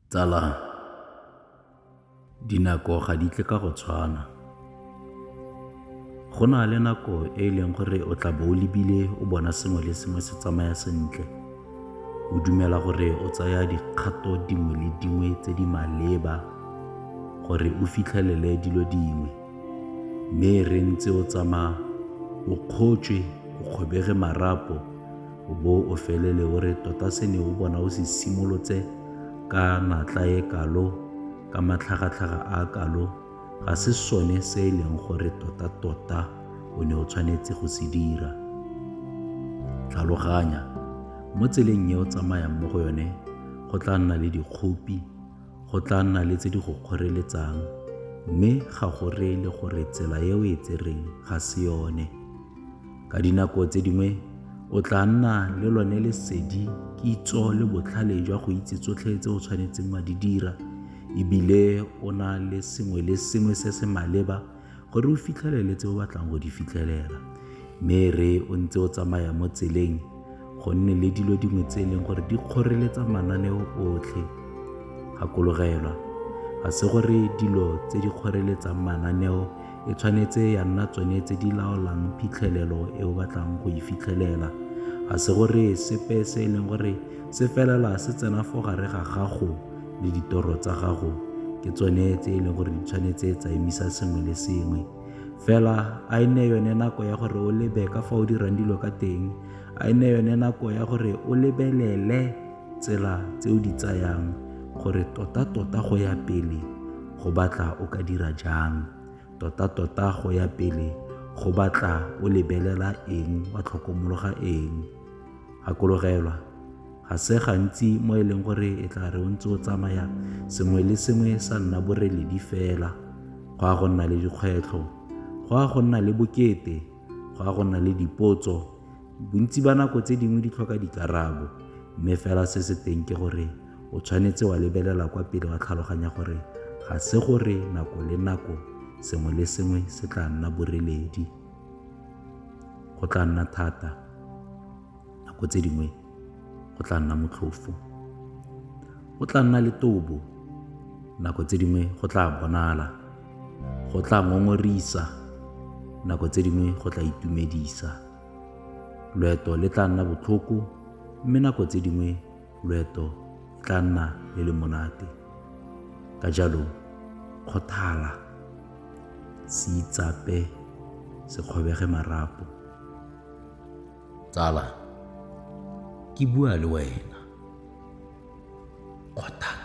Tsala, dinako ga di tle ka go tshwana. Go na le nako e e leng gore o tla bo o lebile o bona sengwe le sengwe se tsamaya sentle, o dumela gore o tsaya dikgato dingwe le dingwe tse di maleba gore o fitlhelele dilo dingwe. Mme re ntse o tsamaya o kgotšwe, o kgobege marapo, o bo o felele o re tota se ne o bona o se simolotse ka natla e kalo, ka matlhagatlhaga a kalo, ga se sone se e leng gore tota-tota o ne o tshwanetse go se dira. Tlhaloganya, mo tseleng e o tsamayang mo go yone go tla nna le dikgopi, go tla nna le tse di go kgoreletsang, mme ga go reye le gore tsela e o e tsereng ga se yone. Ka dinako tse dingwe o tla nna le lone lesedi, kitso le botlhale jwa go itse tsotlhe tse o tshwanetseng wa di dira, ebile o na le sengwe le sengwe se se maleba gore o fitlhelele tse o batlang go di fitlhelela. Mme re o ntse o tsamaya mo tseleng go nne le dilo dingwe tse e leng gore di kgoreletsa mananeo otlhe. Gakologelwa, ga se gore dilo tse di kgoreletsang mananeo e tshwanetse ya nna tsone tse di laolang phitlhelelo e o batlang go e fitlhelela. Ga se gore sepe se e leng gore se felela se tsena fo gare ga gago le ditoro tsa gago ke tsone tse e leng gore di tshwanetse tsa emisa sengwe le sengwe. Fela a e nne yone nako ya gore o lebe ka fa o dirang dilo ka teng, a e nne yone nako ya gore o lebelele tsela tse o di tsayang gore tota-tota go ya pele go batla o ka dira jang, tota-tota go ya pele go batla o lebelela eng, wa tlhokomologa eng. Gakologelwa, ga se gantsi mo e leng gore e tla re o ntse o tsamaya sengwe le sengwe sa nna boreledi fela, go a go nna le dikgwetlho, go a go nna le bokete, go a go nna le dipotso. Bontsi ba nako tse dingwe di tlhoka dikarabo, mme fela se se teng ke gore o tshwanetse wa lebelela kwa pele wa tlhaloganya gore ga se gore nako le nako sengwe le sengwe se tla nna boreledi. Go tla nna thata, nako tse dingwe go tla nna motlhofo. Go tla nna le tobo, nako tse dingwe go tla bonala. Go tla ngongorisa, nako tse dingwe go tla itumedisa. Loeto le tla nna botlhoko, mme nako tse dingwe loeto e tla nna le le monate. Ka jalo, kgothala, se itsape, se kgobege marapo. Tsala, ke bua le wena. Kgothatsa.